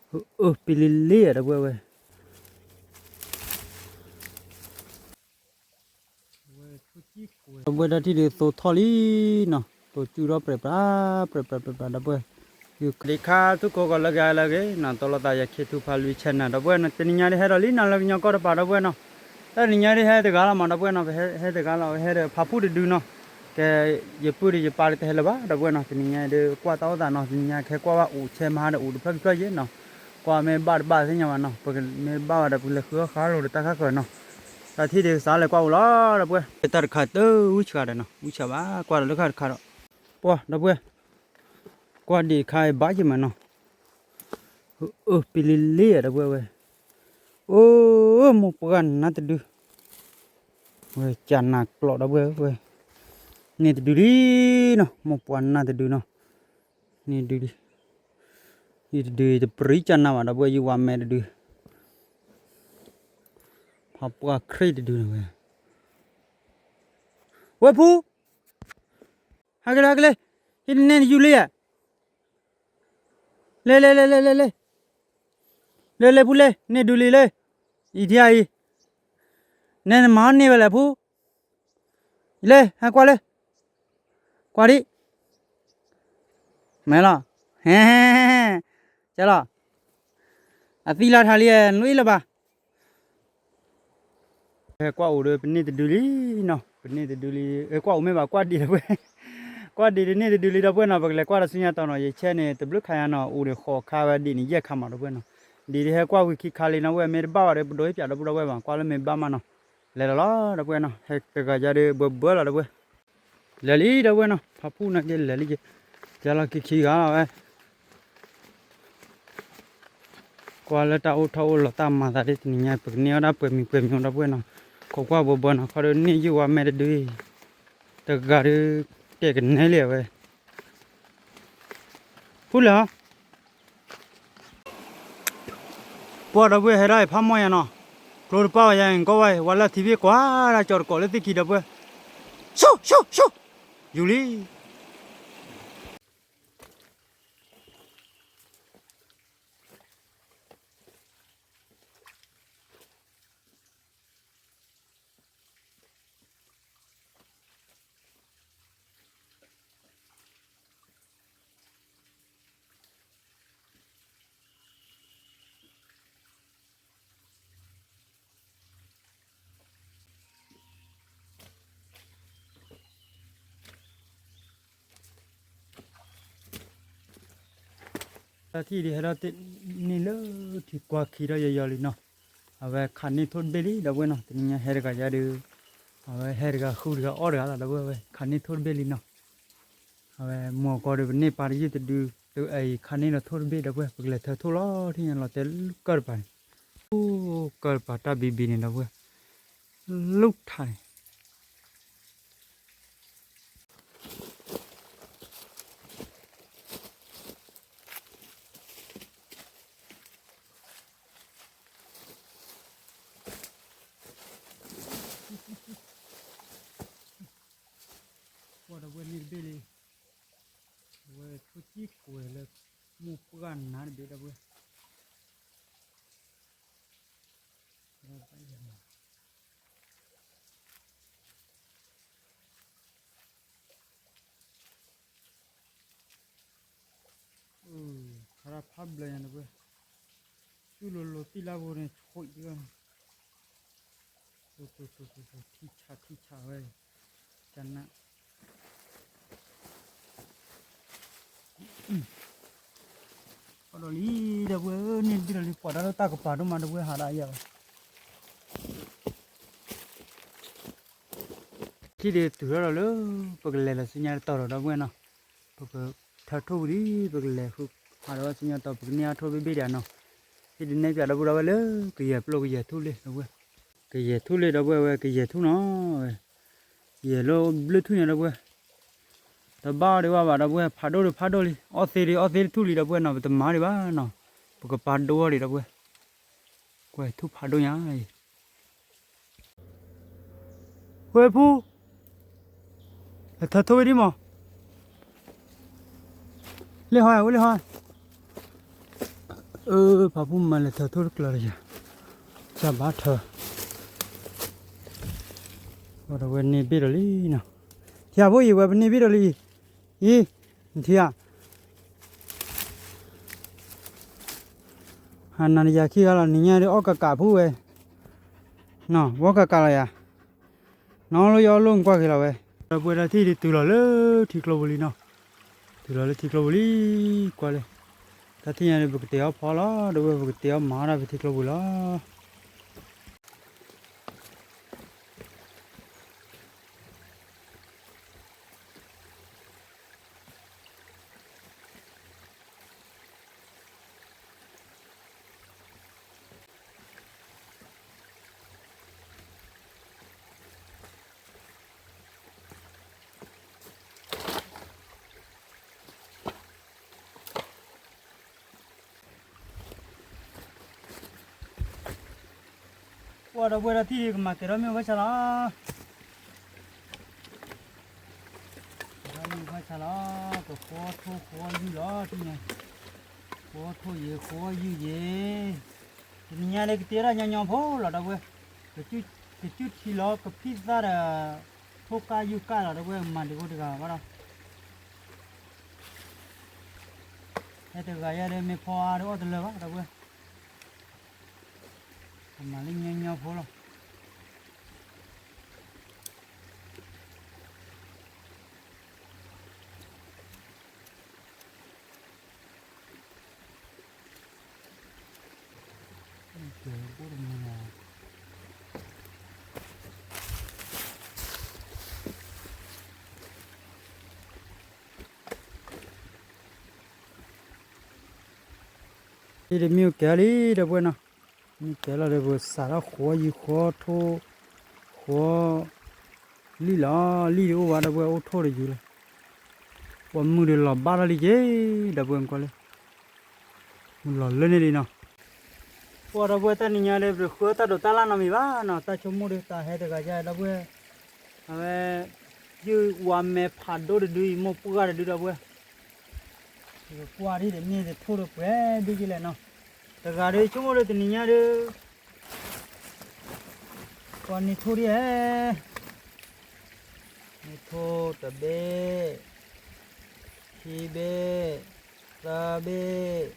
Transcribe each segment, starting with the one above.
အၢ ပ့ၤလ့လ့ဧါ ဒီပုၢ်ဝဲၢ်, ဒီပုၢ်ဝဲၢ်တၢ်ထံၣ်ဒုးသိထီၣ်လံနီၤ, သိစုထီၣ်ပြဲးပြး ပြဲးပြးပြဲးပြး ဒီပုၢ်ဝဲၢ်, စဝၤစဒံၣ်ခါ ထူၣ်ကိးဂီၤလၢဂၤလၢဂ့ၤနီၤ, တီလိာ်သးယၤ ခ့ထူဖးလွံ channel ဒီပုၢ်ဝဲၢ်နီၤ, တနံၤညါဒ်ဟဲဒီးလံနီၤ လၢကညီကီၢ်တပၤ ဒီပုၢ်ဝဲၢ်နီၤ, တၢ်တနံၤညါဒ်ဟဲတဂၤလီၤမး ဒီပုၢ်ဝဲၢ်နီၤ, ဟဲတဂၤလီၤ ဟဲဒီးဖးဖူၣ်တဒုနီၤ, ကဲ ယပုၢ်ဒီးယပၢ်ဒီးတဟဲလၢၤဘၣ် ဒီပုၢ်ဝဲၢ်နီၤ, တနံၤညါဒုးကွၢ်တၢ်အိၣ်သးနီၤ, တနံၤညါကဟဲကွၢ်ဘၣ်အိၣ်ဆဲးမဟါဒီး အိၣ်တဖျၢၣ်ခံဖျၢၣ်ယဲနီၤ, ကွၢ်မ့ၢ်ဘၣ်တဘၣ်သ့ၣ်ညါဘၣ်နီၤ, ပမ့ၢ်ဘၣ်ဘၣ်ဒီး ပကလဲၤဃုအီၣ်ဃါလိာ်ဒီးတၢ်ခါဃၢၤနီၤ, တၢ်ထံၣ်ဒုးကစးလဲၤကွၢ်အိၣ်လီၤ ဒီပုၢ်ဝဲၢ်, တၢ်တခါတဝံၣ်ဆှးဒီးနီၤ, ဝံၣ်ဆှးဘၣ် ကွၢ်ဒီးလၢခါတခါဒီး, ပှၤ ဒီပုၢ်ဝဲၢ်, ကွၢ်ဒံးတခါအံၤဘၣ်ယမးနီၤ, အၢ ပ့ၤလ့လ့ဧါ ဒီပုၢ်ဝဲၢ်, အိ မိၢ်ပှၢ်နါတဒု ဝဲကနၤကျိး ဒီပုၢ်ဝဲၢ်, န့ၢ်တဒုလံနီၤ, မိၢ်ပှၢ်နါတဒုနီၤ, န့ၢ်ဒုလံ, ယတဒု ယတပြံကနၤဘၣ် ဒီပုၢ်ဝဲၢ်, ယဝၤမဲတဒု, ဖးပှၢ်ခရံာ်တဒုန့ၣ်ဝဲ, ဝဲဖူ ဟဲက့ၤလၢ ဟဲက့ၤလၢ, ဟံးန့ၢ်နယူၤလံဧါ, လဲၤ လဲၤ လဲၤ လဲၤ လဲၤ လဲၤ, လဲၤ လဲၤဖူ လဲၤ န့ၢ်ဒုလံလၢ, အံၤထံအံၤ, နဲနမၤန့ၢ်ဝဲလဲၣ်ဖူ, လဲၤ ဟဲကွၢ်လၢ, ကွၢ်ဒံး, မဲာ်လီၤ, ဟဲ ကဲလီၤ, အသံလၢထါလံ နလွံၢ်လၢၤဘၣ် ဟဲကွၢ်အိၣ်ဒီး ပန့ၢ်တဒုလံနီၤ, ပန့ၢ်တဒုလံ, ကွၢ်အိၣ်မ့ၢ်ဘၣ် ကွၢ်ဒံးဒီပုၢ်ဝဲၢ်, ကွၢ်ဒံးတန့ၢ်တဒုလံ ဒီပုၢ်ဝဲၢ်နီၤ, ပကလဲၤကွၢ်ဒီးဆူညါတီၤနီၤ, ယဆဲန့ၣ် တဘျုးခါညါနီၤ, အိၣ်ဒီးဃိးခါဝဲဒံးန့ၣ် ယဲၢ်ခါမး ဒီပုၢ်ဝဲၢ်နီၤ, ဒံးဒုးဟဲကွၢ်ဝံၤခံခါလံနီၤ, ဝဲမ့ၢ်တဘၣ်ဘၣ်ဒီး ပဒိးဟ့ၣ်ပၠးဒီပုၢ်ဒီဝဲၢ်ဘၣ်, ကွၢ်လၢမ့ၢ်ဘၣ်မးနီၤ, လဲၤလီၤလီၤ ဒီပုၢ်ဝဲၢ်နီၤ, ဟဲတဂၤယါဒီး ဘှဲဘှဲလီၤ ဒီပုၢ်ဝဲၢ်, လဲၤလံ ဒီပုၢ်ဝဲၢ်နီၤ, ဖးဖူၣ်နာ်က့လဲၤလံ, ယါလီၤခံခံဂၤလီၤဝဲ ကွၢ်လၢတၢ်အိၣ်ထီၣ်အိၣ်လီၤတၢ်မၤသးဒ်တနံၤညါ ပကန့ၢ်အီၣ်ဒၣ်ပှဲၤမံၤပှဲၤမံၤဒီပုၢ်ဝဲၢ်နီၤ, ခိးကွၢ်ဘှဲဘှဲနီၤ, ခီဒီးန့ၢ်ယုၢ်ဝါမဲတဒုအံၤ, တဂၤဒီး တဲာ်ကနဲလံအဝဲ, ဖူလဲၣ်ဟီ, ပှၤဒီပုၢ်ဝဲၢ်ဟဲဒၣ်အံၤဖးမီၢ်ယါနီၤ, ကျိတပၢ်ဝဲယါအံၤကီဝဲ ဝဲလၢထံဖံကွၢ်ဒၣ်ကၠီတကိးလၢသ့ၣ်ခံဒီပုၢ်ဝဲၢ်, ဆူၣ်ဆူၣ်ဆူၣ်, ယူၤလံ တၢ်ထံၣ်ဒ်ဟဲထီၣ်တ့ၢ် န့ၢ်လၢထံကွၢ်ခံထီၣ်ယီၤယီၤလံနီၤ, အဝဲခးန့ၢ်ထိၣ်တဘ့ၣ်လံ ဒီပုၢ်ဝဲၢ်နီၤ, တနံၤညါဟဲတဂၤယါဒီး အဝဲဟဲတဂၤဃုတဂၤအီၣ်တဂၤလီၤ ဒီပုၢ်ဝဲၢ်, ခးန့ၢ်ထိၣ်တဘ့ၣ်လံနီၤ, အဝဲမိၢ်ကီၢ်ဒီးပန့ၢ်ပၢ်တယုၢ်တဒု တအံၤခးန့ၢ်ဒီးထိၣ်တဘ့ၣ် ဒီပုၢ်ဝဲၢ်, ပကလဲၤထၢထိၣ်လီၤ ထံၣ်ညါလီၤတဲာ်လၢကၢၢ်တပၤန့ၣ်, အိၣ်ကၢၢ်တပၤတၢ်ဘံဘံန့ၣ် ဒီပုၢ်ဝဲၢ်, လူၢ်ထါန့ၣ် ကွၢ်ဒီပုၢ်ဝဲၢ်န့ၣ်တဘ့ၣ်လံ, အဝဲထိၣ်ကံၢ်ကွဲၤလၢ မိၢ်ပှၢ်နါတဘ့ၣ် ဒီပုၢ်ဝဲၢ် ခါရၣ်ဖးဘျၢညါ ဒီပုၢ်ဝဲၢ်, ဆူၣ်လိၤလိၤသံၣ်လၢဖိန့ၣ် ဆူၣ်တဂၤန့ၣ်, ထံဆးထံဆးဝဲ, ကနၣ် အီၣ်ဒီးလံ ဒီပုၢ်ဝဲၢ်, န့ၢ်တဘ့ၣ်ဒီးလံ ပှၤတၢ်လၢတၢ်ကပၤဒိၣ်မး ဒီပုၢ်ဝဲၢ် ဟးဒၣ်ယၤဘၣ် ထံၣ်ဒုးတုၤထီၣ်ဒီးလၢ ပကလဲၤလီၤဆူညါတတီၤဒီး ဒီပုၢ်ဝဲၢ်နီၤ, ပကထၢထိၣ်ဝံၤလံ ပကလဲၤဃု ဟးဒီးဆူညါတတီၤ ပကန့ၢ်အါထိၣ်ဘ့ၣ်ဘ့ၣ်ဒံးနီၤ, ဟံၣ်ဒုးနဲၣ်ပၠး ဒီပုၢ်ဝဲၢ်လၢ ကယဲၢ်ပျိၢ်ကယဲၢ်ထူၣ်လံ ဒီပုၢ်ဝဲၢ်, ကယဲၢ်ထူၣ်လံ ဒီပုၢ်ဝဲၢ် ကယဲၢ်ထူၣ်နီၤဝဲ, ယဲၢ်လၢဘျၢထူၣ်န့ၣ် ဒီပုၢ်ဝဲၢ်, တဘၣ်အီၣ်ဒံးဘၣ်ဘၣ် ဒီပုၢ်ဝဲၢ်, ဖးဒိၣ်ဒံးဖးဒိၣ်လံ, အီၣ်သ့ဒံးအီၣ်သ့တထူၣ်လံ ဒီပုၢ်ဝဲၢ်နီၤ, ပတမၤဒံးဘၣ်နီၤ, ပကပာ်ဒိအီၣ်ဒံး ဒီပုၢ်ဝဲၢ်, ကွၢ်ထူၣ်ဖးဒိၣ်ညါအံၤ ဝဲဖူ, ထၢထိၣ်ဝဲဒံးမး, လ့ၣ်ဟီ ဝဲလ့ၣ်ဟီ, အၢ ဖးဖူမၤလဲၤထၢၣ်ထိၣ်တကျၢၤတယၤ, ကဘၣ်ထၢၣ်, ဝဲဒၣ်ဝဲန့ၢ်ဘ့ၣ်ဒီးလံနီၤ, ထံၣ်ဖိအံၤဝဲပန့ၢ်ဘ့ၣ်ဒီးလံ, အံၤ, နထံၣ်ဧါ, ဟးနၤတယၤခံဂၤလီၤ နညါဒ်အီၣ်ကးကးဖုဝဲ, နီၤ ဝဲအီၣ်ကးကးလီၤယၤ, နီၤလၢယအီၣ်လိၣ်နကွၢ်က့ၤလီၤဝဲ, ဒီပုၢ်ဝဲၢ်တၢ်ထံၣ်ဒ်တုၤလီၤလၢထံကျိပူၤလံနီၤ, တုၤလီၤလၢထံကျိပူၤလံ, ကွၢ်လၢ, တၢ်ထံၣ်ညါဒ်ပကတဲအီၣ်ဖီလီၤ ဒီပုၢ်ဝဲၢ် ပကတဲအီၣ်မၤအီၣ်ဒၣ်ဖဲထံကျိပူၤလီၤ. ပှၤဒီပုၢ်ဝဲၢ်တၢ်ထံၣ်ဒ်ကမၤကဲၤထီၣ်မ့ၣ်အူဘၣ်ဆၣ်လီၤ, ကဲၤထီၣ်မ့ၣ်အူဘၣ်ဆၣ်လီၤ, ကဃီထိဃီယုၢ်လီၤ, ဃီထိယဲၤဃီယုၢ်ယဲၤ, တနံၤညါလၢကတ့ထီၣ်ညီညီဖိလီၤ ဒီပုၢ်ဝဲၢ်, ကစူၣ်ထံလီၤကဖံးသၣ်ဒီး, ထိၣ်ကၢ်ယုၢ်ကၢ်လီၤ ဒီပုၢ်ဝဲၢ် မၤဒံးဖိတဂၤဘၣ်ဒီး ဟဲတဂၤယဲဒ်မ့ၢ်ဖီအါဒ်အီၣ်တလၢာ်ဘၣ် ဒီပုၢ်ဝဲၢ်, ကမၤလၢညီညီဖိလီၤ. ဒ်မ့ၣ်အူကဲၤလံ ဒီပုၢ်ဝဲၢ်နီၤ, မ့ၣ်ကဲၤလီၤဒီးပစးထီၣ်ဃီယုၢ်ဃီထိ, ဃီ, လံၣ်လီၤ, လံၣ်တအိၣ်ဘၣ် ဒီပုၢ်ဝဲၢ် အိၣ်ထိၣ်တယုၢ်လီၤ, ပှၤမုၢ်ဒီးလီၤဘၣ်ထီၣ်လံက့ၤ, ဒီပုၢ်ဝဲၢ်ကွၢ်လၢ, မုၢ်လီၤလၢန့ၣ်လံနီၤ. ပှၤဒီပုၢ်ဝဲၢ်တၢ်နံၤညါဒီး ပတဃုတၢ်ဒိးတၢ်လၢ်နီတမံၤဘၣ်နီၤ, တၢ်ဆိကမိၣ်ဒီးတၢ်ဟဲတဂၤယါ ဒီပုၢ်ဝဲၢ်, အဝဲ, ယုၢ်ဝါမဲဖးဒိၣ်တဒုအံၤ မိၢ်ပှၢ်တဒု ဒီပုၢ်ဝဲၢ်, ယကကွၢ်ဒ်တမ့ၢ်တထိၣ်ဒီးပှဲၤဒ်ကလဲၣ်နီၤ, တဂၤဒီးဆိကမိၣ်ဒီးတနံၤညါဒီး ပှၤန့ၢ်ထိၣ်ဒ်ဧဲ, န့ၢ်ထိၣ်တဘ့ၣ်, ခံဘ့ၣ်, သၢဘ့ၣ်,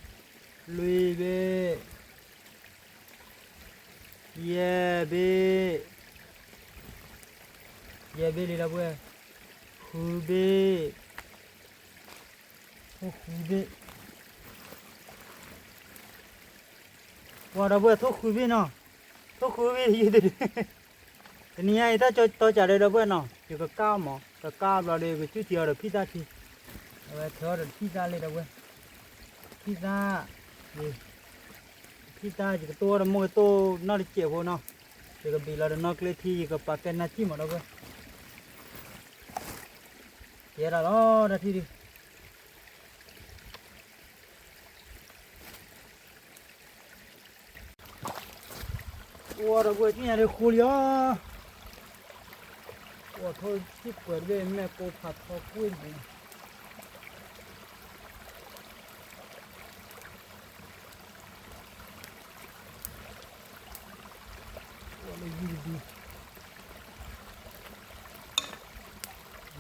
လွံၢ်ဘ့ၣ်, ယဲၢ်ဘ့ၣ်, ယဲၢ်ဘ့ၣ်လံ ဒီပုၢ်ဝဲၢ်, ဃုဘ့ၣ်, ထိၣ်ဃုဘ့ၣ် ပှၤဒီပုၢ်ဝဲၢ် ထိၣ်ဃုဘ့ၣ်နီၤ, ထိၣ်ဃုဘ့ၣ်ယုၢ်တဒု, တနံၤညါအံၤတၢ်ကၠီတီစၢ်ဒီး ဒီပုၢ်ဝဲၢ်နီၤ, ယကကၢ်အီၣ်မး ကကၢ်အီၣ်ဘျီဒီး ယကစူၢ်ထံအီၤဒီးဖံၣ်သၣ်ထံ, အဝဲထၢအီၤဒီးဖံၣ်သၣ်လံ ဒီပုၢ်ဝဲၢ်, ဖံၣ်သၣ်, ဖံၣ်သၣ်ယကတိၢ်အီၤဒီးမိၢ်ကတိၢ်နီၢ်တစဲးဖိနီၤ, ယကဘံၣ်လီၤဒီးနီၢ်ကျ့ထံ ယကပာ်ကဲနၢ်စံၣ်မး ဒီပုၢ်ဝဲၢ်, ကဲဒၣ်လီၤ တၢ်ထံၣ်ဒု အိၣ်ဒီပုၢ်ဝဲၢ် သ့ၣ်ညါဒ်ဃိလံဧါ, အိၣ်ထိၣ်စံၣ်ပှဲၤတဘ့ၣ်မဲာ်ကိးဖးထီကွံာ်တဘ့ၣ်န့ၣ် အိၣ်လၢယုၢ်တဒု,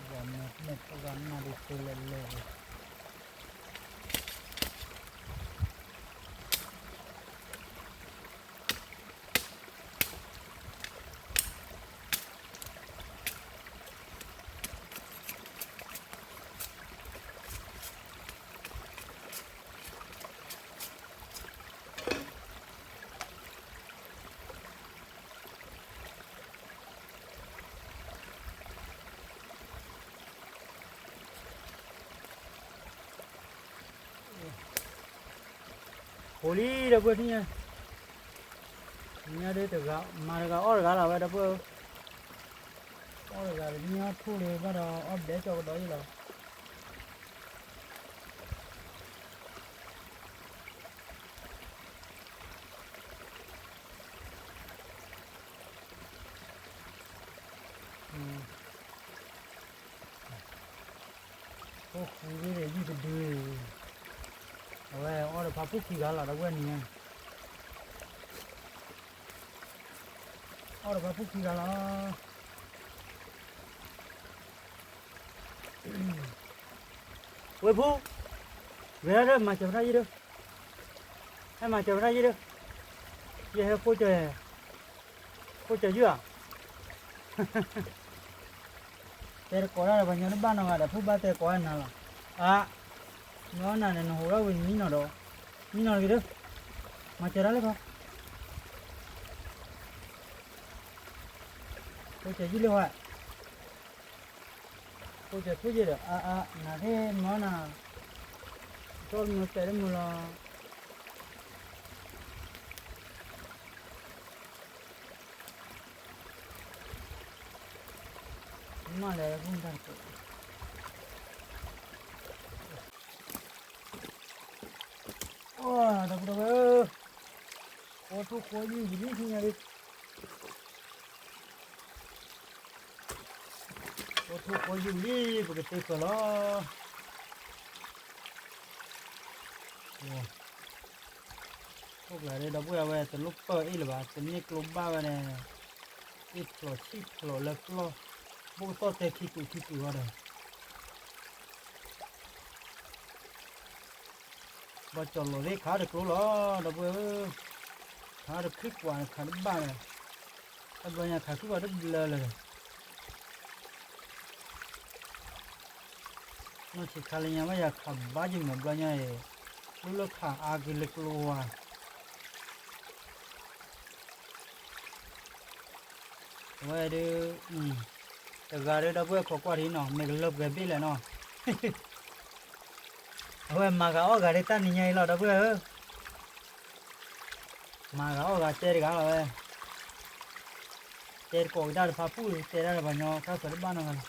ပှၤမဲာ်ဖိဂၤနၢ်ဒ်သိးလဲၣ်လဲၣ် ဃိလံ ဒီပုၢ်ဝဲၢ်ထံၣ်ညါ, ညါဒ်တဂၤ မၤတဂၤအီၣ်တဂၤလီၤဝဲ ဒီပုၢ်ဝဲၢ်, အီၣ်တဂၤတမ့ၢ်အီၣ်ထိၣ်လၢၤဘၣ်ဒီး အီၣ်ဘျဲကၠီကဒီးအံၤလီၤ. ထိၣ်ဃုဘ့ၣ်ဒီးယုၢ်တဒု, အ ဝဲအီၣ်ဒီးဖါဖုၣ်ခံဂၤလီၤ ဒီပုၢ်ဝဲၢ်နံၤညါန့ၣ်, အီၣ်ဒီးဖါဖုၣ်ခံဂၤလီၤ. ဝဲဖု, ဂဲၤဒၣ်မၤစၢၤပတၢ်ယံၤဒၢ, ဟဲမၤစၢၤပတၢ်ယံၤဒၢ, ယဟဲဖိကၠီၤ, ဖိကၠီၤယုၢ်ဧါ. တဲတကိးတၢ်ဒီးပှၤညီတဘၣ်နီတဂၤဒီး ဖိဘၣ်တဲကိးဝဲနၤလီၤ. အါ, နအီၣ်နၤန့ၣ် နဟူးထီၣ်ဝံၤနမံနီၤဒီး, မံနီၤတဂ့ၤဒၢ, မၤစၢၤတၢ်လၢခီ, ဖိကၠီၤယုၢ်လၢဝဲ ဖိကၠီၤဖိကၠီၤဒီး အါအါ နၤသ့ၣ်မၤနၤ, ကၠီတမုာ်တဲာ်တမုာ်လီၤ. မ့ၢ်လဲၤဝဲဖိတၢ်တကိး, အိၣ်ဒီပုၢ်ဒီဝဲၢ်ဧၢ, အိၣ်ထူၣ်ဃီယုၢ်ယံၤလံ ထံၣ်ညါလံ. အိၣ်ထူၣ်ဃီယုၢ်လံ ပကသ့ဃၢၤလီၤ. အိၣ်ကျါဒီး ဒီပုၢ်ဝဲၢ် တလိၣ်ပၢၢ်အ့ၣ်လၢၤဘၣ်, တန့ၢ်ကျိဘၣ်ဝဲန့ၣ်, အ့ၣ်ဖျိးဆံၣ်ဖျိးလၢကျီၢ်, ဘိၣ်ကသီၣ်တဲခံကုာ်ခံကုာ်ဃီဒီး ဘၣ်ကၠီၤလီၤသ့ၣ်ခးတကျိလီၤ ဒီပုၢ်ဝဲၢ်ဧၢ, ခးတခုၣ်ပှၤန့ၣ် ခးတဘၣ်လၢၤ, တဘျီညါခးခုၣ်ပှၤတဘျၢလၢၤဒီး နီၢ်ဆံးခါလၢညါဘၣ်ယၤခးဘၣ်ယမဲာ်ဘျီညါအံၤ, ကျိလၢခးအါက့ၤလၢကျိဝါ အဝဲဒုး, တဂၤဒုး ဒီပုၢ်ဝဲၢ်ခိးကွၢ်ထံနီၤ မ့ၢ်ကလၢပှဲၤဘ့ၣ်လဲၣ်နီၤ, အဝဲမၤဂၤအီၣ်ဂၤဒုးတၢ်နံၤညါအံၤလီၤ ဒီပုၢ်ဝဲၢ်ဧၢ, မၤဂၤအီၣ်ဂၤတဲတဂၤလီၤဝဲ, တဲတကိးကဒါတဖါပူၣ် တဲဒၣ်ဒီးပှၤညီ တၢ်ဃၢၤတဘၣ်နီတဂၤလီၤ.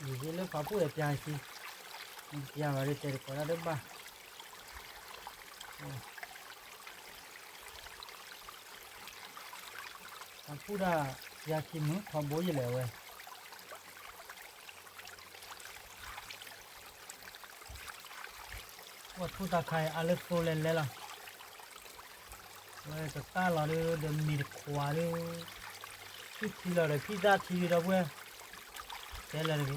ယံာ်လၢဖးပူၣ်အပျါခံ, ပျါဝဲဒၣ်တဲတကိးတၢ်တဘၣ်, ဖးပူၣ်ဒၣ်ပျါခံမုၢ်ထီဘိယလဲၣ်ဝဲ ကွၢ်ထူၣ်တၢ်ခါအံၤအါလၢသိလဲၤလဲၤလီၤ, ဝဲကတၢ်လီၤဒုး ဒီးမ့ၢ်တခွးဒုး, ထံၣ်ထံလီၤဒီးထံၣ်တၢ်ထံဒုးဒီပုၢ်ဝဲၢ်, တဲလၢတဂ့ၤ,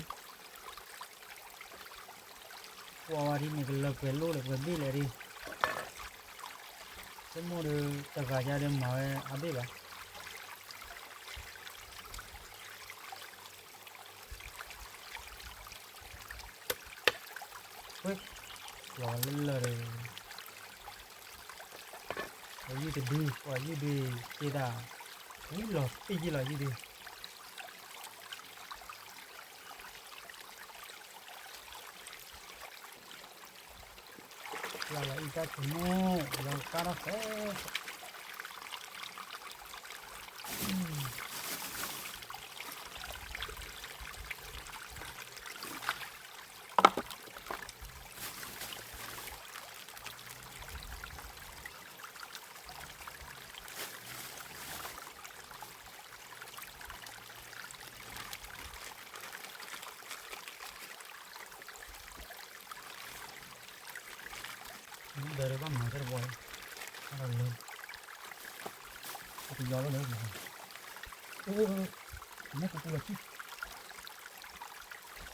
ကွၢ်ဝဲဒ်န့ၣ်ကလၢပှဲၤလိၣ်ဒီးပှဲၤဘ့ၣ်လဲၣ်ဒုး, ဆိကမိၣ်ဒီး တဂၤယါဒုးမၤဝဲအါဘ့ၣ်ဘၣ် လီၤလၢလၢာ်ဒီး, ပှၤယုၢ်တဒု, ပှၤယုၢ်ဒု, က့ဒၣ်, ဝံၤလီၤပ့ၢ်ယုၢ်လီၤယုၢ်ဒု, ပျၢ်လီၤအံၤတၢ်ဆိမိၣ်, လီၤကါထီၣ်ဃဲ ဒီးဘၣ်မၤတၢ်တဘီ, အလၢ, ပယီၤလၢလၢ, အိၣ်, မ့ၢ်ပပူလီၤဆံ, မ့ၢ်ပပူလီၤ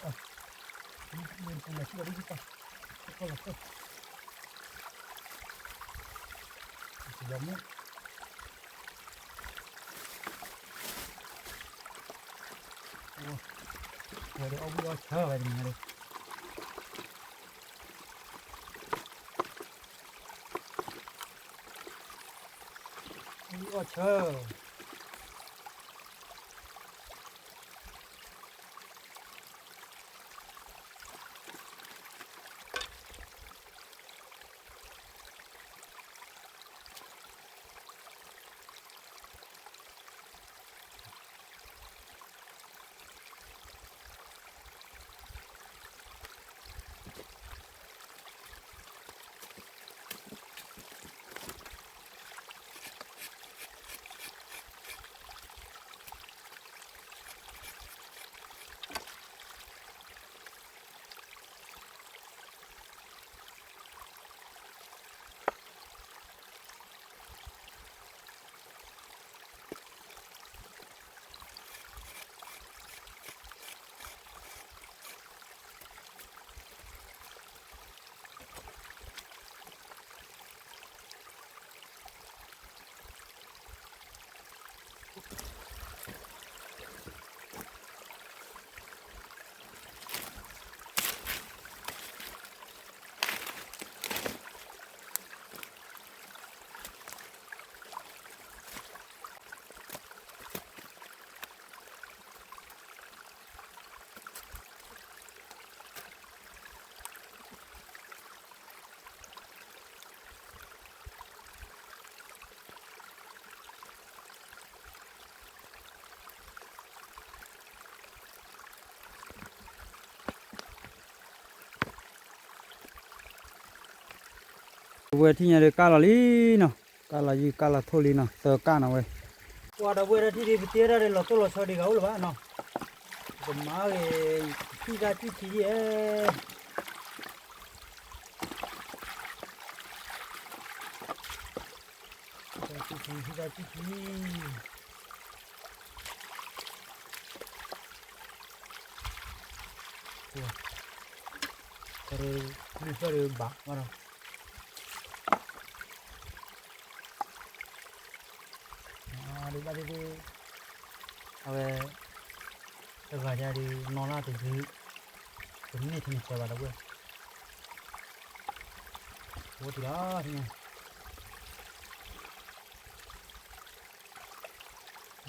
ဆံလီၤဒ်ယပၢ်, ပကီၢ်လီၤဆံ, ပယီၤမ့ၢ် ဝဲဒီးအီၣ်ဘှံးအီၣ်ဆၢဝဲတနံၤညါဒီး, ဘှံးအီၣ်ဆၢ ဝဲထံၣ်ညါဒီးကၢ်လီၤလံနီၤ, ကၢ်လီၤယုၢ်ကၢ်လီၤထိၣ်လံနီၤ, သၢကၢ်နီၤဝဲ. ပှၤဒီပုၢ်ဝဲၢ်တၢ်ထံၣ်ဒုး ပတဲဒၣ်ဒီးလီၤတိၢ်လီၤဆီဒံးဂၤအိၣ်လၢၤဘၣ်နီၤ, ကမၤဂ့ၤ ဟံၣ်တၢ်ကူၣ်ထံယဲၢ် ဟံၣ်တၢ်ကူၣ်ထံ ဟံၣ်တၢ်ကူၣ်ထံ ပှၤ ပှၤဒီး မုၢ်ဖျၢၣ်ဒီးဘၣ်မးဒီး ဒ်ဘၣ်ဒ်ဒ် အဝဲ တဂၤယါဒုး နီၢ်လၢ်တယုၢ် တန့ၢ်ထံန့ၣ်ပၢဘၣ်ဒီပုၢ်ဝဲၢ် အိၣ်တံၢ်လီၤ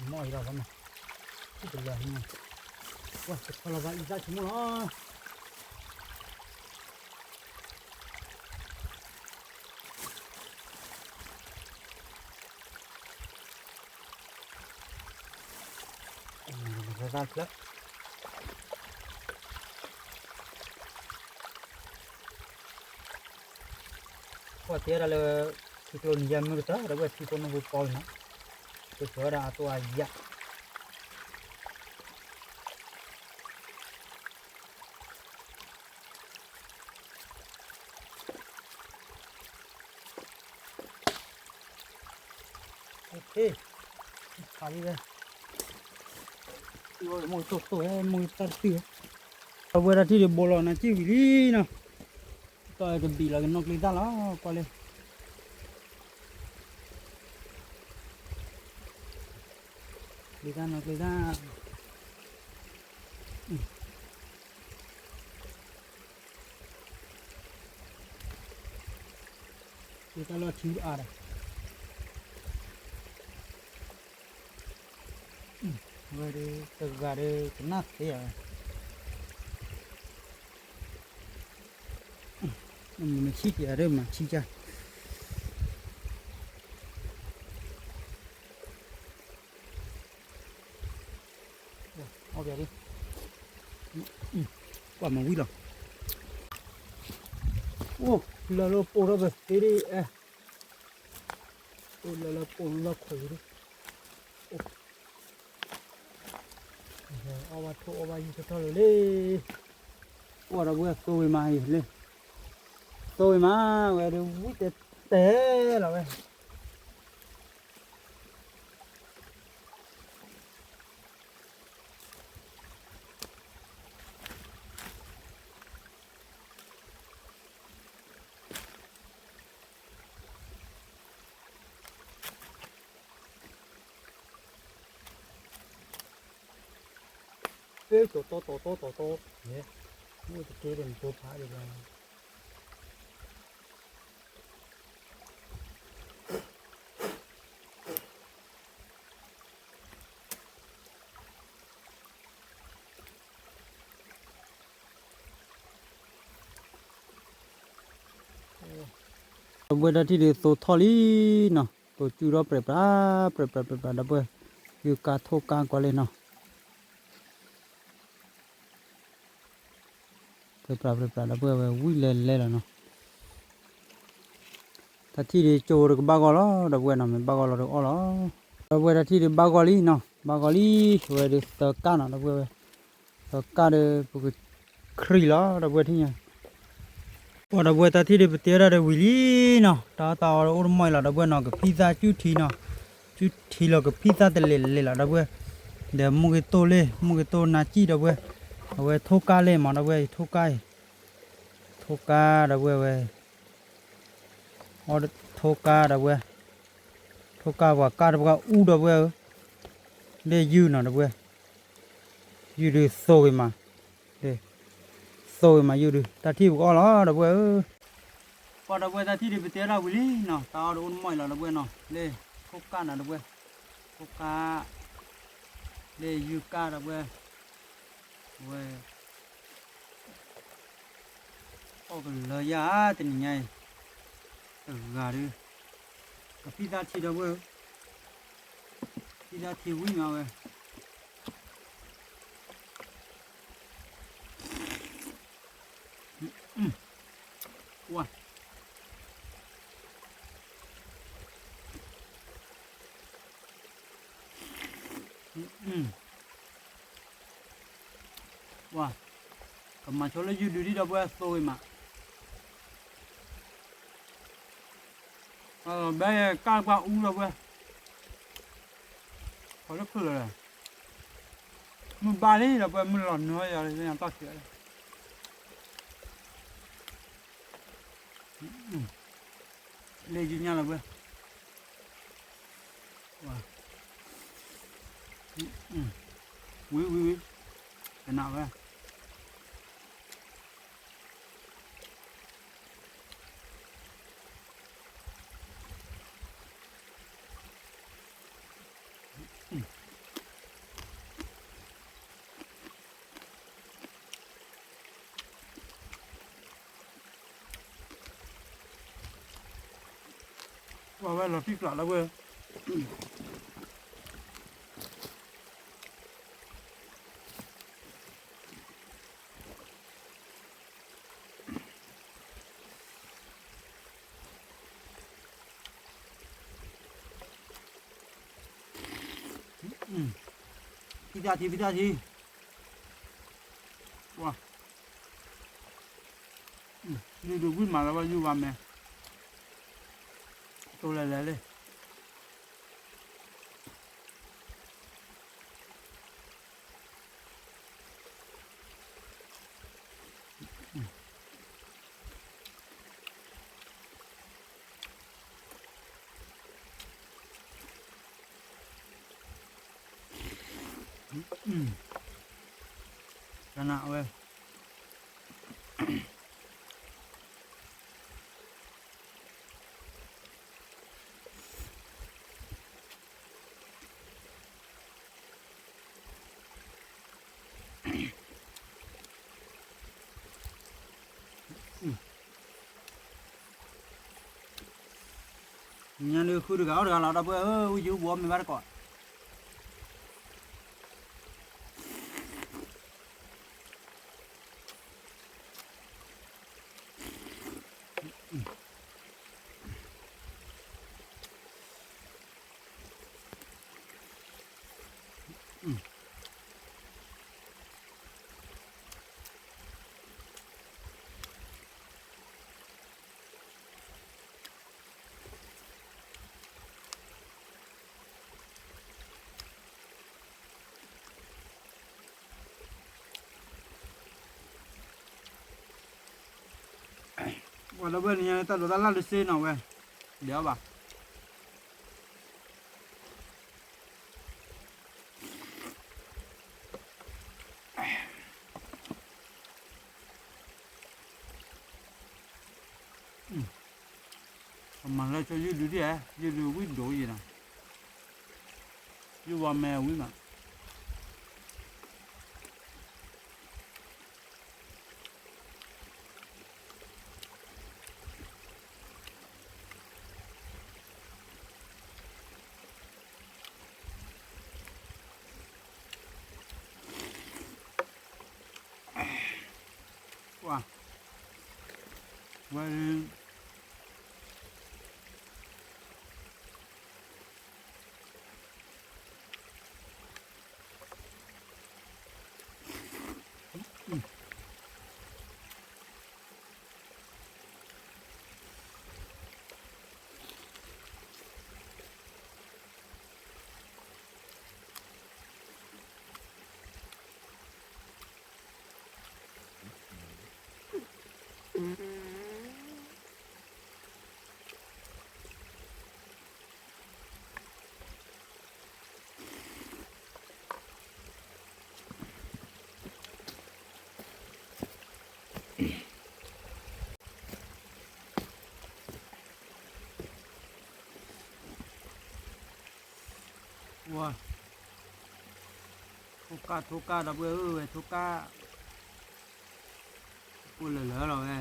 မ့ၢ်အံၤလီၤဘၣ်မး ထံၣ်တလၢဟံၣ်မး ပှၤတခီလီၤဘၣ်အံသၣ်ဆိကမိၣ်လီၤ သၢသၣ်ဖျၢၣ် ကွၢ်တဲဒၣ်လၢ ထံကျိနံၤယါမုၢ်ကတၢၢ် ဒီပုၢ်ဝဲၢ်ထံဖိနီၢ်ဖိပီလီၤနီၤ ကစၢၤဝဲဒၣ်အတိၢ်အယၣ် မုၢ်တိၢ်တိၢ်ဝဲ မုၢ်တၢ်တတုၤဝဲ ဒီပုၢ်ဝဲၢ်တၢ်ထံၣ်ဒုးဘိလီၤနၤစံၣ်ဝံၤလံနီၤ တီၢ်ကဘံၣ်လီၤကနီၣ်ကျ့သၣ်လီၤ ကွၢ်လၢ ကျ့သၣ်နီၤကျ့သၣ် ကျ့သၣ်လီၤထံအါဒီး ဝဲဒၣ်တဂၤဒီးကနၣ်သ့ဧါ မ့ၢ်ဆံၣ်က့ၤအဒိၣ်မၤဆံၣ်ကၢ် အီၣ်ဘၣ်ဒ် ကွၢ်မၤဝံၤလီၤ အိၣ် လၢလၢပိၢ်ထီၣ်ပသ့ဒ်အဲ အိၣ်လၢလၢပိၢ်လီၢ်ခိၣ်ဒ် အီၣ်ဘၣ်ထိၣ်အီၣ်ဘၣ်ယုၢ်ထီၣ်ထီၣ်လၢာ်လံ ကွၢ်ဒီပုၢ်ဝဲၢ်သိဝံၤမးအံၤလၢ သိဝံၤမး ဝဲဒၣ်ဝံၣ်တဲတဲလီၤဝဲ ဖဲတီတီတီတီတီတီ မ့ၢ်တက့ၢ်ဒီးနတိဖးဒံးဘၣ် ဒီပုၢ်ဝဲၢ်တၢ်ထံၣ်ဒုးသိထီၣ်လံနီၤ သိစုထီၣ်ပြဲးပြး ပြဲးပြးပြဲးပြး ဒီပုၢ်ဝဲၢ် ယုၢ်ကါထိၣ်ကါကွၢ်လံနီၤ ပြဲးပြးပြဲးပြး ဒီပုၢ်ဝဲၢ်ဝံၤလဲၤလဲၤလီၤနီၤ တၢ်ထံၣ်ဒုးကၠိတကဘၣ်ဂီၢ်လီၤ ဒီပုၢ်ဝဲၢ်နီၤ မ့ၢ်ဘၣ်ဂီၢ်လီၤတအီၣ်လီၤ ဒီပုၢ်ဝဲၢ်တၢ်ထံၣ်ဒုးဘၣ်ဂီၢ်လံနီၤ ဘၣ်ဂီၢ်လံ ဝဲဒုးသၢကၢ်နီၤ ဒီပုၢ်ဝဲၢ် သၢကၢ်ဒီး ပကခရံာ်လီၤ ဒီပုၢ်ဝဲၢ်ထံၣ်ညါ ပှၤဒီပုၢ်ဝဲၢ်တၢ်ထံၣ်ဒုး ပတဲဒၣ်ဒီးဝံၤလံနီၤ တၢ်အီၣ်တၢ်အီဒီးအိၣ်တမီၢ်အံၤလီၤ ဒီပုၢ်ဝဲၢ်နီၤ ကဖံသၣ်စုထံနီၤ စုထံလီၤကဖံသၣ်တလဲၤလဲၤလီၤ ဒီပုၢ်ဝဲၢ် ဒီးမူက့ၤတိၢ်လ့ၣ် မူက့ၤတိၢ်နါစံၣ် ဒီပုၢ်ဝဲၢ် အဝဲထိၣ်ကါလ့ၣ်မး ဒီပုၢ်ဝဲၢ် ထိၣ်ကါအံၤ ထိၣ်ကါ ဒီပုၢ်ဝဲၢ်ဝဲ အီၣ်ထိၣ်ကါ ဒီပုၢ်ဝဲၢ် ထိၣ်ကါပှၤကၢ်တပှၤအူ ဒီပုၢ်ဝဲၢ်ဧၢ လ့ၣ်ယုၢ်နီၤ ဒီပုၢ်ဝဲၢ် ယုၢ်ဒုးသိဂ့ၤမး လ့ၣ် သိဂ့ၤမးယုၢ်ဒုး တၢ်ထံၣ်ပကအီၣ်လီၤ ဒီပုၢ်ဝဲၢ်ဧၢ ပှၤဒီပုၢ်ဝဲၢ်တၢ်ထံၣ်ဒုး ပတဲဒၣ်ဝံၤလံနီၤ တၢ်အီၣ်ဒီးအိၣ်တမီၢ်အံၤလီၤ ဒီပုၢ်ဝဲၢ်နီၤ လ့ၣ်ထိၣ်ကၢ်နီၤ ဒီပုၢ်ဝဲၢ် ထိၣ်ကၢ် လ့ၣ်ယုၢ်ကၢ် ဒီပုၢ်ဝဲၢ် ဝဲ အီၣ်ကလၢယၤ တနံၤညါအံၤ တဂၤဒီး ကဖံသၣ်ထံ ဒီပုၢ်ဝဲၢ်ဧၢ ဖံသၣ်ထံဝံၤမးဝဲ ဝါ ဝါ, ကမၤဆိလၢယုၢ်ဒုးဒံးဒီပုၢ်ဝဲၢ်သိဂ့ၤမး, ဘဲကၢ်ပှၤအူဒီပုၢ်ဝဲၢ်, ခီလၢခုၣ်လီၤ, မုၢ်ဘၣ်လံဒီပုၢ်ဝဲၢ် မုၢ်လီၤနုာ်ယၤလၢညါတီၢ်ခံး, လၢယညါလီၤပုၢ်ဝဲၢ်, ဝံၤဝံၤဝံၤ, ကနၣ်ဝဲ ဝဲလီၤတံၢ်ကျးလၢဝဲ, ဖံတၢ်ထံ ဖံတၢ်ထံ, ဝါ, ယုၢ်ဒုးဝံၣ်မးလၢဝဲယုၢ်ဝါမဲ, တိလဲၤလဲၤလံ ကနၣ်ဝဲ, ညါန့ၣ်ဃုတဂၤအီၣ်တဂၤလီၤ ဒီပုၢ်ဝဲၢ်ဧၢ, အိၣ်ယံၤအိၣ်ဘူးမ့ၢ်ဘၣ်တကိး ပှၤဒီပုၢ်ဝဲၢ်န့ၣ်ညါ တၢ်ဒိးတၢ်လၢ်လၢစ့နီၤဝဲ, ဒဲးအီၣ်ဘၣ် အမၤလၢဆိယုၢ်ဒုးဒ်ဧါ, ယုၢ်ဒုးဝံၣ်ဒိၣ်ယံၤနီၤ, ယုၢ်ဝါမဲဝံၣ်မး ဝဲ ဝါ, ထိကၢ်ထိကၢ် ဒီပုၢ်ဝဲၢ်ဧၢ ဝဲထိကၢ်, အိၣ်လၢလၢလီၤဝဲ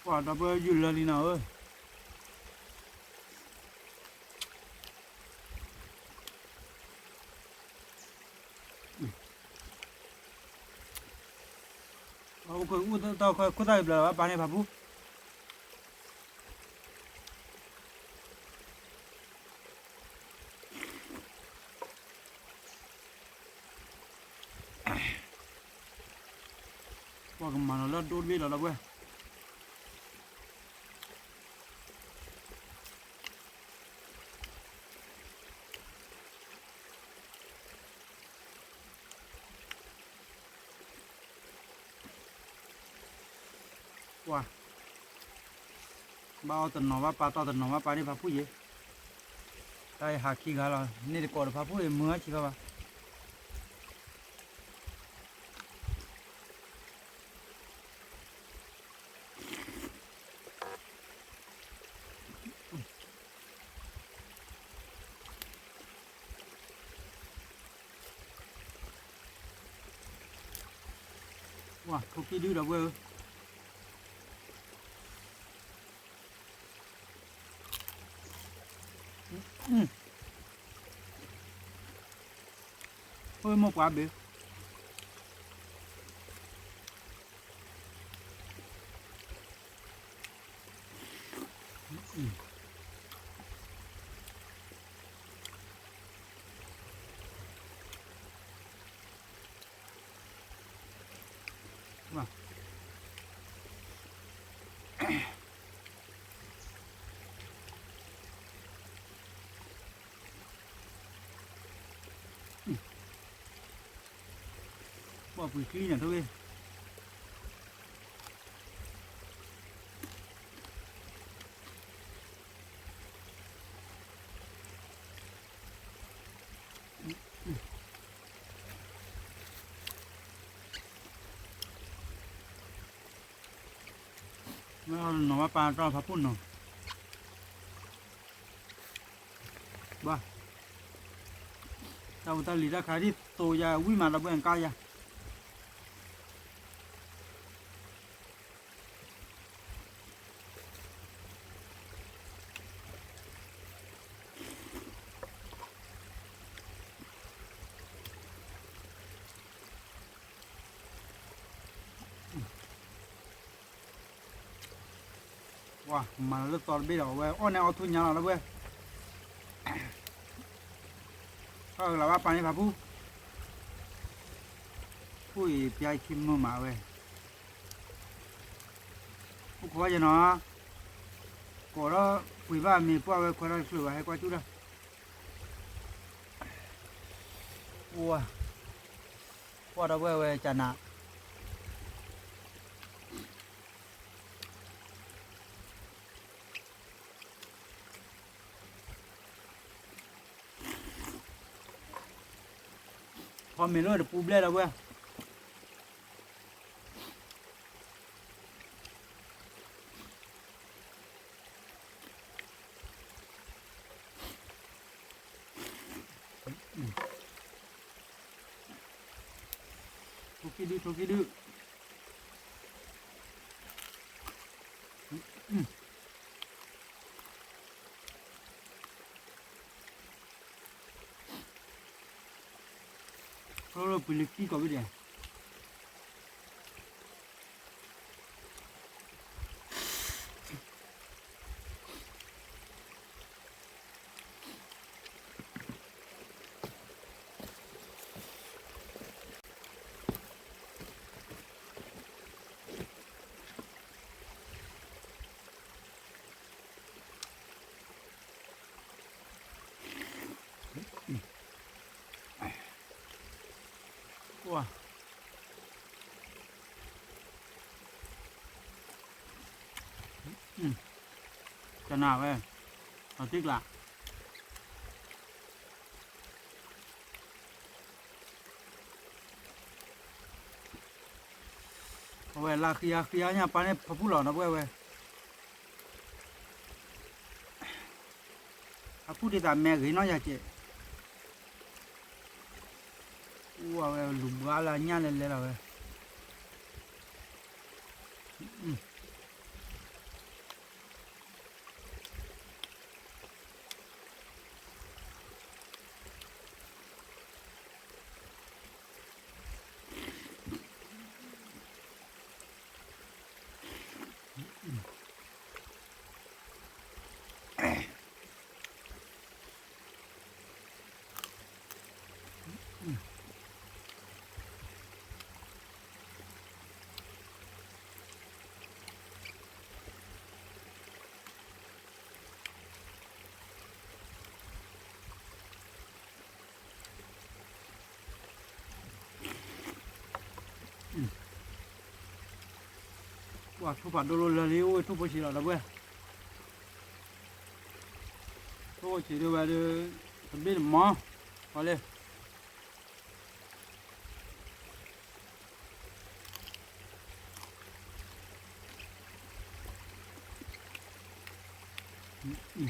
ဒီပုၢ်ဝဲၢ် ယုၢ်လၢလံနီၤဧၢ, အိၣ်ခိးတၢ်ခိၣ်သၣ်ဘျၢလီၤ ဘၣ်ပာ်န့ၢ်ဖးဖူ ပှၤကမၤလီၤလၢဒိၣ်တဘ့ၣ်လီၤ ဒီပုၢ်ဝဲၢ်. ပှၤ ဘၣ်အီၣ်တနီၤဘၣ်ပာ်တီၢ်တနီၤဘၣ်ပာ်န့ၢ်ဖးဖူယဲ, တၢ်အံၤဟးခံဂၤလီၤ န့ၢ်တကိးဒီးဖးဖူအံၤ မုာ်အီၣ်ဆံးဘၣ်ဘၣ်. ဝါ ထိၣ်ကံၣ်ဒုဒီပုၢ်ဝဲၢ်ဧၢ, အိၣ်မိၢ်ပှၢ်ဘ့ၣ် ပှၤပှ့ၤချံန့ၣ် ထိၣ်ဂ့ၤ နီၤဘၣ်ပာ်တီၢ်ဖးဖူနီၤ, ဘၣ်, တၢ်ဖိတၢ်လံၤတၢ်ခါဒ်သိးယၤဝံၣ်မးဒီပုၢ်ဝဲၢ်ကါယၤ ပှၤမၤလၢသီတဘ့ၣ်ဒီး အဝဲအီၣ်န့ၢ်အီထူညါလီၤလၢပှဲၤ, အၢၣ်လီၤဘၣ်ပာ်န့ၢ်ဖးဖူ, ဖူအံၤပျါခံမုာ်မးဝဲ, အိၣ်ခိးဘၣ်ယဲနီၤ, ကိးထီၣ်ပှ့ၤဘၣ်မ့ၤပှၢ်ဝဲခွဲးထီၣ်တချုးဘၣ် ဟဲကွၢ်ကၠူၣ်တၢ်, ပှၢ်ဒီပုၢ်ဝဲၢ်ဝဲကနး ဖီမ့ၤလၢတပူၤဘျဲၣ်ဒီပုၢ်ဝဲၢ်, ထိၣ်ကံၣ်ဒု ထိၣ်ကံၣ်ဒု ပှ့ၤလၢကံၢ်ကီးဘ့ၣ်ဒဲး ကွၢ် တနၤဝဲ အသံကျး အဝဲလၢဃံအါဃံအါညါပာ်န့ၣ်ဖးဖူလီၤနီၤ ပဝဲဝဲ အဖူဒ်သိးမဲဂ့ၤနီၢ်ယၤကဲး အိၣ်ဝဲလူၤဘှါလၢအညၣ်လဲၤလဲၤလီၤဝဲ အ ထိၣ်ဖးဒိၣ်လီၤလၢာ်လံ အိၣ်ဝဲထိၣ်ဖိဆံးလီၤ ဒီပုၢ်ဝဲၢ်, ထိၣ်ဖိဆံးဒ်ဝဲဒီး တဘ့ၣ်တမီၤ, ပှၤလၢ ဘီကၠီ ဘီကၠီ က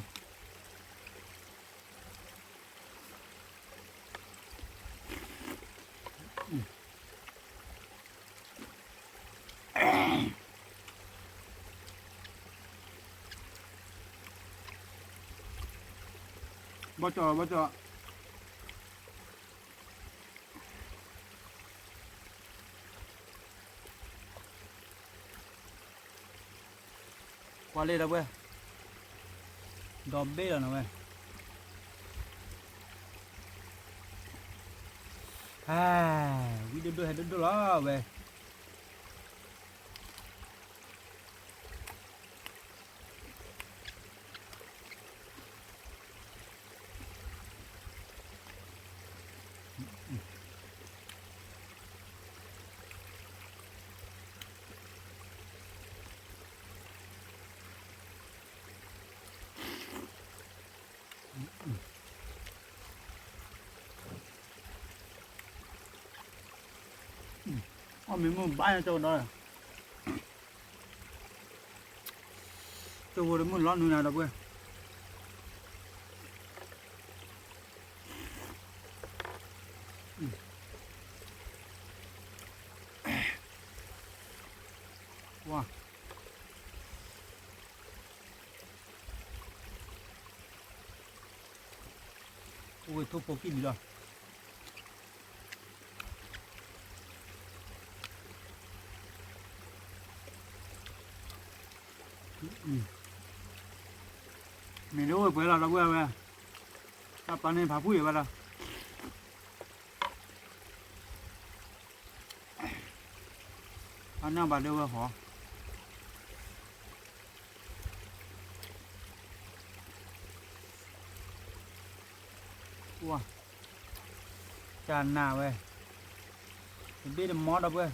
ွၢ်လံ ဒီပုၢ်ဝဲၢ်, ဒီဘ့ၣ်လီၤနီၤဝဲ, ဝံဒိၣ်ဒိၣ်ဟဲဒိၣ်ဒိၣ်လီၤဝဲ. အီၣ်မ့ၤမုၢ်ဘါညါကၠီဒီး ကၠိဖိတမုၢ်လီၤနုၤနၤ ဒီပုၢ်ဝဲၢ်, ဝါ အိၣ်ဝဲထိၣ်ဖိကံၢ်လံလီၤ. မ့ၢ်ဒ်အိၣ်ပှဲၤလီၤ ဒီပုၢ်ဝဲၢ်ဝဲ, တၢ်ပာ်န့ၢ်ဖးဖှံၣ်အံၤဝဲလီၤ. အနၢ်ဘၣ်ဒၢဝဲဟီ, တၢ်နးဝဲ, တဘ့ၣ်တမီၤ ဒီပုၢ်ဝဲၢ်.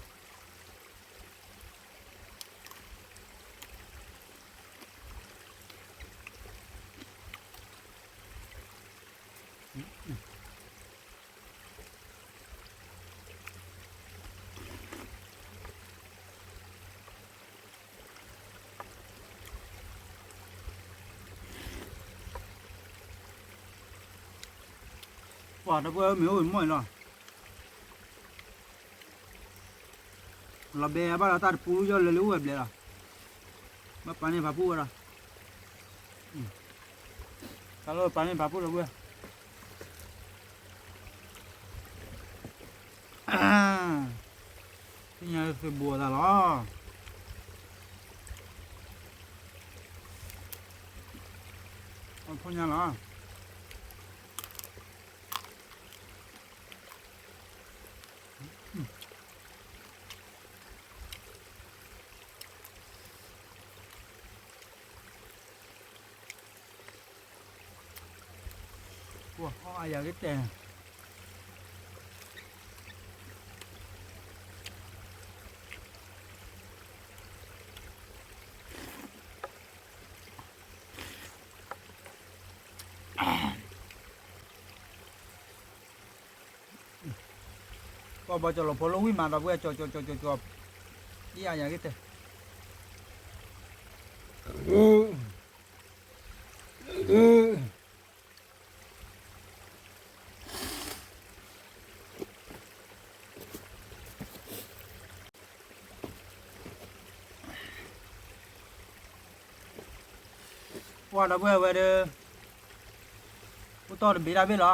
ပှၤဒီပုၢ်ဝဲၢ်မ့ၢ်အိၣ်မီၢ်အံၤလီၤ. လီၤဘဲဘၣ်ဒီးတၢ်တပူၤယီၢ်လၢာ်လၢာ်အိၣ်ဝဲဘျဲးလီၤ. ဘၣ်ပာ်န့ၢ်ဖးဖှံၣ်ဝဲဒီး, တၢ်လၢပာ်န့ၢ်ဖးဖှံၣ်လီၤဝဲ. သ့ၣ်ညါသုးဘူးအသးလီၤ. အဖိညါလီၤ. ပှၤအါယၤကတဲာ် ပှၤဘၣ်ကၠီၤလီၤဖိလၢဝံၣ်မးဒီး ပှၤကၠီၤကၠီၤကၠီၤကၠီၤကၠီၤ, အါယၤကတဲာ် ပှၤဒီပုၢ်ဝဲၢ်ဝဲဒီး အိၣ်တီၢ်တဘ့ၣ်တၢ်ဘ့ၣ်လီၤ.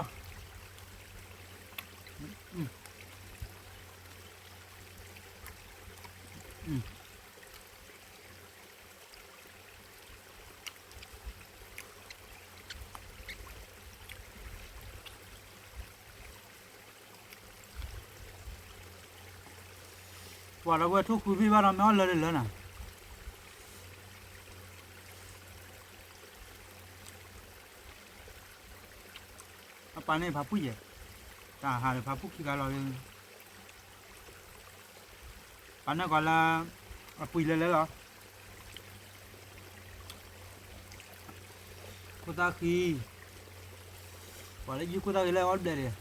ပှၤဒီပုၢ်ဝဲၢ်ထိၣ်ဃုဘ့ၣ်ဘၣ်ဒီး မ့ၢ်အီၣ်လၢတလၢနၤ အပာ်န့ၢ်ဖးဖှံၣ်ယဲၢ်, တၢ်ဟးဒီးဖးဖှံၣ်ခံဂၤလီၤ. ပာ်န့ၢ်ကီးလၢ အပှံာ်လၢလၢလီၤ. ခိၣ်သၣ်ဃံ, ပှၤလၢယုၢ်ခိၣ်သၣ်ဃံလၢအီၣ်တဘျဲၣ်ဒီး,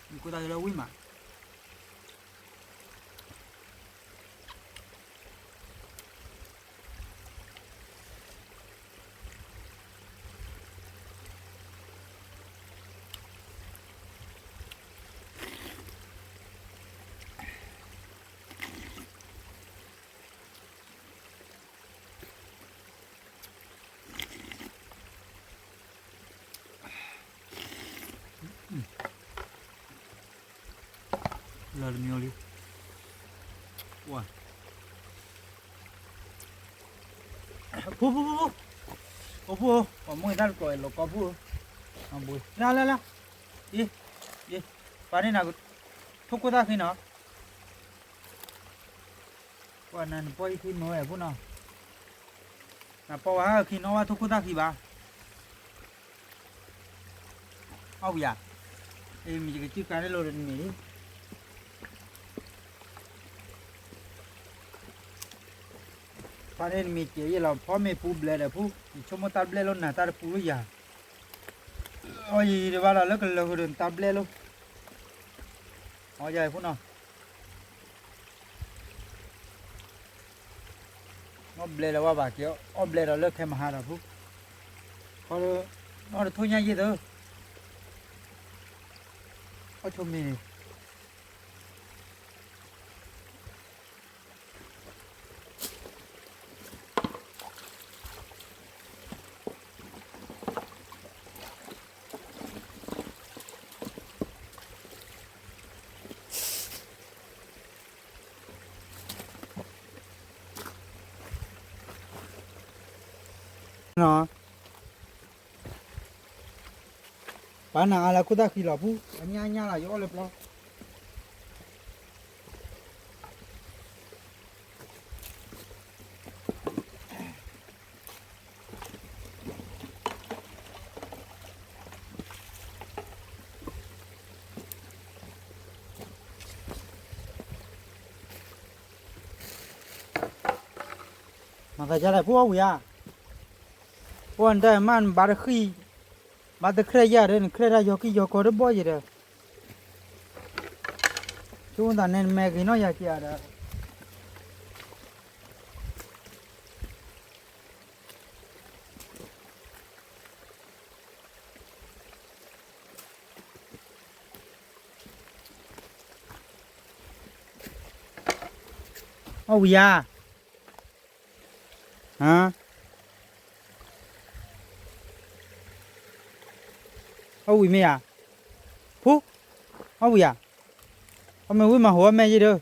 ယုၢ်ခိၣ်သၣ်ဃံလၢဝံၣ်မး. လီၤတမံၤလံ, ဝါ, ဖူဖူဖူဖူ, ကီၢ်ဖူဧၢ, ပှၤမိၢ်အတၢ်တကိးလီၤကီၢ်ဖူဧၢ, လၢလၢလၢ, အံၤ, အံၤ, ပာ်န့ၢ်နၤ, ထိၣ်ခိၣ်သၣ်ဃံနီၤ, ကွၢ်နၤနပီၢ်အံၤဃံမ့ၢ်ဝဲအဖူနီၤ, နပီၢ်ဝဲဟဲဃံနီၣ်ဝဲထိၣ်ခိၣ်သၣ်ဃံဘၣ်. အီၣ်ဝံၤဧါ, အ့ မ့ၢ်ယကစုၣ်ကါန့ၣ်လိၤဒီးနမ့ၢ်လံ, ဖါန့ၣ်နမ့ၢ်ကဲးယဲၢ်လီၤ ဖီမ့ၢ်ပူၤဘျဲၣ်ဒီးဖူ, ယဆိကမိၣ်တၢ်ဘျဲၣ်လိာ်နၤတၢ်တပူၤလၢယၤ, အီၣ်ယံၤယံၤတဘၣ်ဒီးလၢကလၢၤဃုာ်ဒီးနတၢ်ဘျဲၣ်လိာ်, အီၣ်ယၤအံၤဖူနီၤ. အီၣ်ဘျဲၣ်လၢဝဲဘၣ်က့ၤ, အီၣ်ဘျဲၣ်ဒီးလၢခဲမဟါဒီးဖူ, ခီ, အီၣ်တထိၣ်ညါယဲၢ်သၢ, အီၣ်ဆိမ့ၢ်န့ၣ်, ပာ်နၤအါလၢခိၣ်သၣ်ဃံလီၤဖူ, အညၣ်ညၣ်လီၤ ယအီၣ်လၢပျီ. မၤသးဒ်လဲၣ် ဖိအီၣ်ဝံၤဧါ, ဖိနတၢ်မ့ၢ်နဘၣ်တဃံ, ဘၣ်တခြဲးယၤဒီး နခြဲးတၢ်ယီၤကံယီၤကီးတဘီယဲဒီး, ဆိသးန့ၣ်နမဲာ်ဂ့ၤနီၢ်ယၤက့ၤဧါဒီး အီၣ်ဝံၤဧါ, အီၣ်ဝံၤမ့ၢ်ဧါ, ဖူ, အီၣ်ဝံၤဧါ, အီၣ်မ့ၢ်ဝံၤမၤဟိအီၣ်မဲာ်ယဲဒီး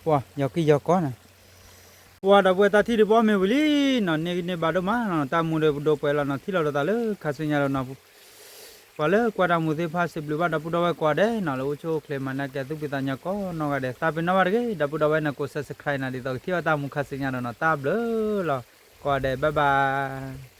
ပှၤယီၤကံယီၤကီးန့ၣ်, ပှၤဒီပုၢ်ဝဲၢ်တၢ်ထံၣ်ဒုးပအီၣ်မ့ၢ်ဝံၤလံနီၤ, န့ၢ်ဂံၢ်န့ၢ်ဘါဒိၣ်မးနီၤ, တၢ်မူဒီးပဒိၣ်ပှဲၤလီၤနီၤ, ထံၣ်လီၤဒီးသးလၢခါဆူညါလီၤနီၤ, ပှၤလၢကွၢ်တၢ်မူသ့ၣ်တဖၣ် စံးဘျုးဘၣ်ဒီပုၢ်ဒီဝဲၢ်ကိးဂၤဒဲးနီၤ, လၢအိၣ်ဆူၣ်အိၣ်ချ့မၤနၢၤက့ၤသူၣ်ဖှံသးညီကိးနီၢ်ဂၤဒဲး, သးပ့ၤနီၣ်ဘၣ်တဂ့ၤ, ဒီပုၢ်ဒီဝဲၢ်န့ၣ် ကိး subscribe နၤ ဒ်သိးကထံၣ်ဘၣ်တၢ်မူခါဆူညါဒီးနီၤ, တၢ်ဘျုးလီၤ, ကိးဂၤဒဲး bye bye.